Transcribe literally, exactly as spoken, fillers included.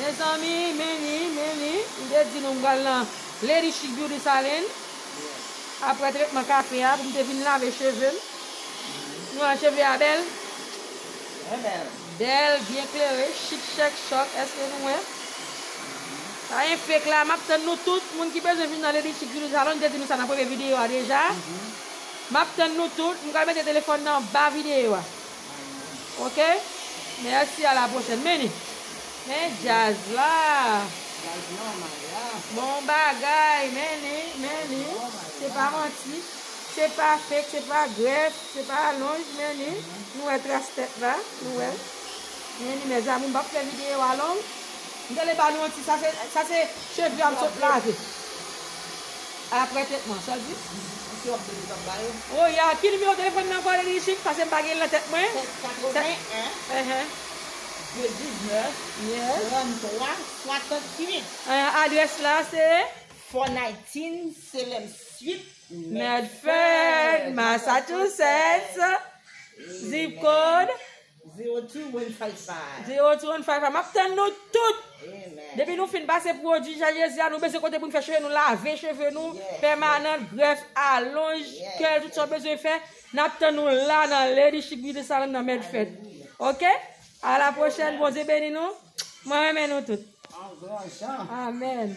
Mezanmi, men li, men li. M te di nou m pral nan Lady Chic Beauty Salon. Apre tretman kafe a, pou m te vin lave cheve m. Nou wè cheve a bèl? Bèl, byen klere, chik, chèk, chòk. Èske nou wè? Pa gen fake la, m ap tann nou tout. Moun ki bezwen vin nan Lady Chic Beauty Salon, m te di nou sa nan premye videyo a deja. M ap tann nou tout. M pral mete telefòn nan anba videyo a. Ok? Mèsi, a la pwochèn. Men li. Men djaz la. Bon bagay, men li, men li. Se pa manti. Se pa fake, se pa grèf, se pa alonj, men li. Nou wè tras tèt la, nou wè. Men li, mezanmi, m p ap fè videyo a long. M te le ba nou yon ti, sa se, sa se cheve a m sot lave. Apre tretman, sa l di? Ki w ap bezwen, w ap ba yo? Oh, ya, ki nimewo telefòn nan ankò, Lady Chic? Paske m pa gen l nan tèt mwen. Sèt katreven en, de diznèf, tranntwa, swasanntuit. Adrès la, se four nineteen Salem Street, Medford, Massachusetts. Zip code? Zero two one five five. Zero two one five five. M ap tann nou tout. Depi nou fin pase pwodui Jan Jezi a, nou bezwen kote pou n fè cheve nou, lave cheve nou, pèmanan, grèf, alonj, kèl, tout sa w bezwen fè. N ap tann nou la nan Lady Chic Beauty Salon nan Medford. Ok? A la pwochèn, Bondye beni nou. Mwen renmen nou tout. Amèn.